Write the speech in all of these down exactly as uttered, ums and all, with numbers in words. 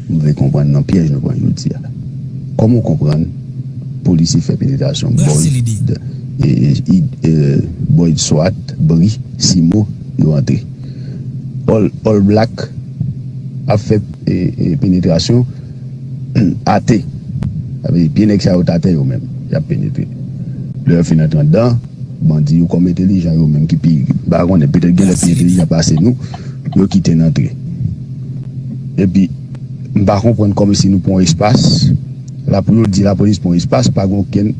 M vle konprann nan pyèj nou pran jodi a. Kòman w konprann polisye fè penetrasyon Boyd, e, e, e, Boyd Swat, Bri, Simo, yo antre. All, All Black ap fè, e, e, penetrasyon atè. Sa vle di pye nèg sa yo t atè yo menm. Y ap penetre. Lè yo fin antre anndan, bandi yo kòm entelijan yo menm ki pi, m pa konnen, petèt gen lè pi entelijan pase nou, yo kite n antre. Epi, m pa konprann kòmsi nou pran yon espas, la pou yo di lapolis pran yon espas, pa gen okenn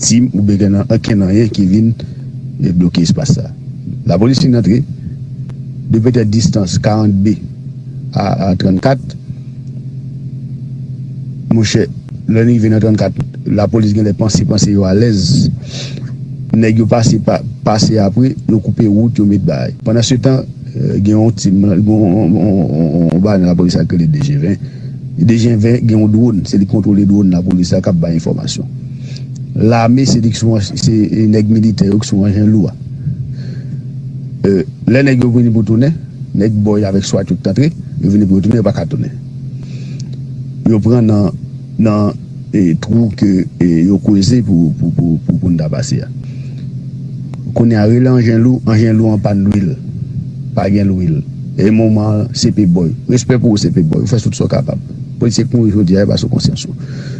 tim oubyen gen okenn anyen ki vin e bloke espas sa. Lapolis fin antre, de petèt distans karant B a, a trannkat, monchè, lè n rive nan trannkat, lapolis genlè panse, panse yo alèz. Nèg yo pase, pa, pase apre, yo koupe wout, yo met bagay. Pandansetan, e, gen yon tim, gen yon, yon, yon, yon, yon bagay nan lapolis la ki rele D G ven. D G ven gen yon dwòn, se li ki kontwole dwòn lapolis la k ap bay enfòmasyon. Lame, se li ki sou, se, e, nèg militè yo ki sou anjen lou a. E, lè nèg yo vini pou tounen, nèg Boyd avèk Swat yo ki t antre, yo vini pou yo tounen, yo pa ka tounen. Yo pran nan, nan, e, twou ke, e, yo kweze pou, pou, pou, pou, pou n ta pase a. Kounye a, rele anjen lou, anjen lou an pàn lwil. Pa gen lwil. E moman an, C P Boyd. Respè pou ou, C P Boyd. Ou fè tout sa w kapab. Polisye k mouri jodi a, e pa sou konsyans ou.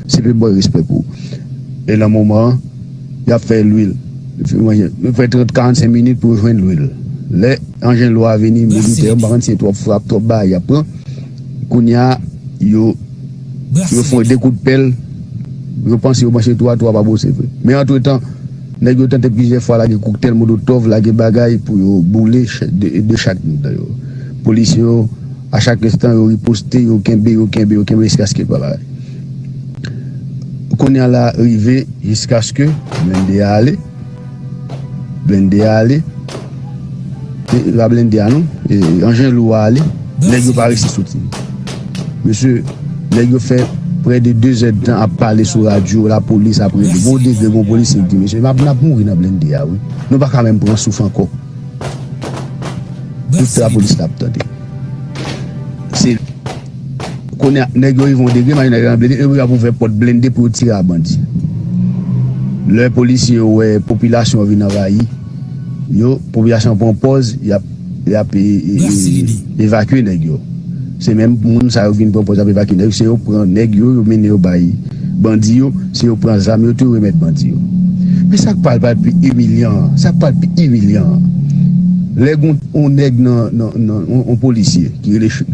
C P Boyd, respè pou ou. E nan moman an, y ap fè lwil. Yo fè trant, karannsenk minit pou yo jwenn lwil. Lè anjen lou a vini, militè yo, m pa konn si se twòp frap, twòp bagay y ap pran. Kounye a, yo, yo fè de kout pèl, yo panse yo manche twou a, twou a pa bwose vre. Men antretan, nèg yo tante plizyè fwa lage koktèl molotòv, lage bagay pou yo boule ch-, de, de chak mitan yo. Polisye yo, a chak enstan, yo riposte, yo kenbe, yo kenbe, yo kenbe, jiskaske pa bagay. Kounye a la rive, jiskaske blende a ale. Blende a ale. E, pa blende a non. E, anjen lou a ale. Nèg yo pa resi soti. Mesye, nèg yo fè prè de de zè d tan ap pale sou radyo, lapolis ap rele. Gon degre, gon polisye ki di, mesye, n ap, n ap mouri nan blende a, wi. Nou pa ka menm pran souf ankò. Tout lapolis la ap tande. Se kounye a, nèg yo rive yon degre, imajine nèg yo nan blende, yo ap ouvè pòt blende pou yo tire a bandi. Lè polisye yo wè popilasyon an vin anvayi yo, popilasyon an pran pòz, y ap, y ap e, e, e, evakye nèg yo. Se menm moun sa yo vin pran pòz ap evakye nèg yo, se yo pran nèg yo, yo mennen yo bay bandi yo, se yo pran zam yo tou, yo remèt bandi yo. Men sa k pral, pral pi imilyan an, sa k pral pi imilyan an, lè gon yon nèg nan, nan, nan yon, yon polisye ki rele ch-,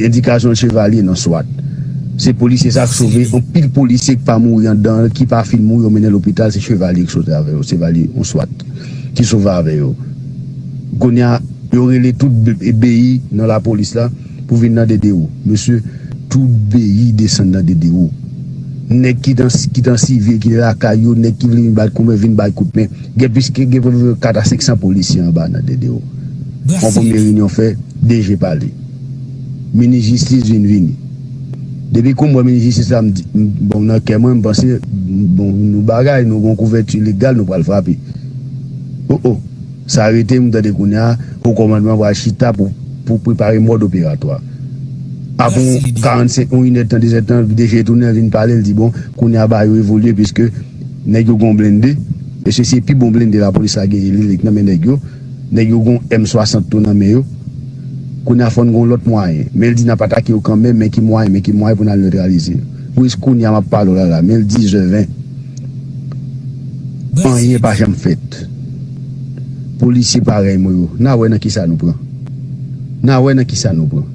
endikasyon Chevalye nan Swat. Se polisye sa k sove anpil polisye ki pa mouri anndan, ki pa fin mouri, yo mennen lopital, se Chevalye ki sove avè yo, Chevalye yon Swat ki sove avè yo. Kounye a, yo rele tout be-, beyi nan lapolis la pou vin nan D D O. Mesye, tout beyi desann nan D D O. Nèg ki t an, ki t an sivil, ki te lakay yo, nèg ki vle vin bat kout men, vin bay kout men. Gen plis ke, gen kat a senk san polisye anba nan D D O. Yon premye reyinyon fè, D G pale. Minis jistis vin vini. Depi kou m wè minis jistis la, m di, m, bon, nan kè mwen, m panse, m, bon, nou bagay, nou gon kouvèti legal, nou pral frape. O, o. Sa rete, m tande kounye a, wo kòmandman pral chita pou, pou prepare mòd operatwa. Apre yon karannsenk, yon inèdtan, dezèdtan, D G tounen vin pale, l di, bon, kounye a bagay yo evolye, piske nèg yo gon blende, e se, se pi bon blende lapolis la genyen, li, li k nan men nèg yo. Nèg yo gon M swasant tou nan men yo. Kounye a fò n gon lòt mwayen. Men l di n ap atake yo kanmenm, men ki mwayen, men ki mwayen pou n al netralize yo. Pou jis kounye a m ap pale w la la, men l dizè ven. Anyen pa janm fèt. Polisye parèy mwen yo, n a wè nan kisa nou pran. N a wè nan kisa nou pran.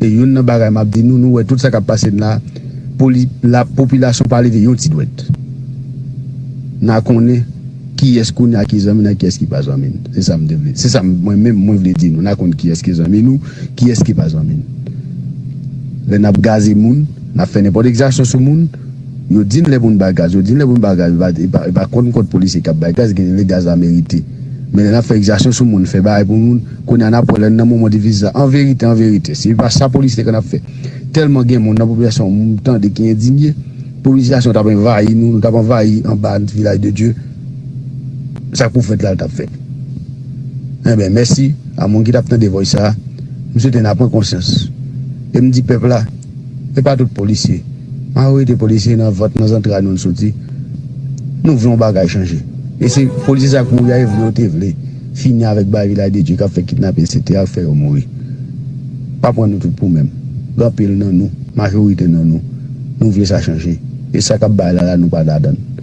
E youn nan bagay m ap di nou, nou wè tout sa k ap pase n la, poli-, la popilasyon pa leve yon ti dwèt. N a konnen kiyès kounye a ki zanmi n ak kiyès ki pa zanmi n. Se sa m te vle. Se sa m, mwen menm, mwen vle di nou. N a konn kiyès ki zanmi nou, kiyès ki pa zanmi n. Lè n ap gaze moun, n ap fè nenpòt egzasyon sou moun, yo di n lè pou n bay gaz, yo di n lè pou n bay gaz, e pa, e pa, e pa kont kont polisye k ap bay gaz, gen lè gaz la merite. Men lè n ap fè egzasyon sou moun, fè bagay pou moun, kounye a n ap wè lè n nan moman difisil la. An verite, an verite, se pa sa polisye te konn ap fè. Tèlman gen moun nan popilasyon, m tande ki endinye, popilasyon t ap anvayi nou, nou t ap anvayi anba vilaj de Dye. Sa k pou fèt la, l t ap fèt. Enben, mèsi a moun ki t ap tande voice sa a. M swete n a pran konsyans. E m di pèp la, Se pa tout polisye. Majorite polisye nan vant, nan zantray nou n soti. Nou vle yon bagay chanje. E se polisye sa kouri a, e vle yo te vle fini avèk bagay Vilaj de Dye k ap fè kidnape, etsetera, k fè yo mouri. Pa pran nou tout pou menm. Gen anpil nan nou, majorite nan nou, nou vle sa chanje. E sa k ap bay la la, nou pa ladan l.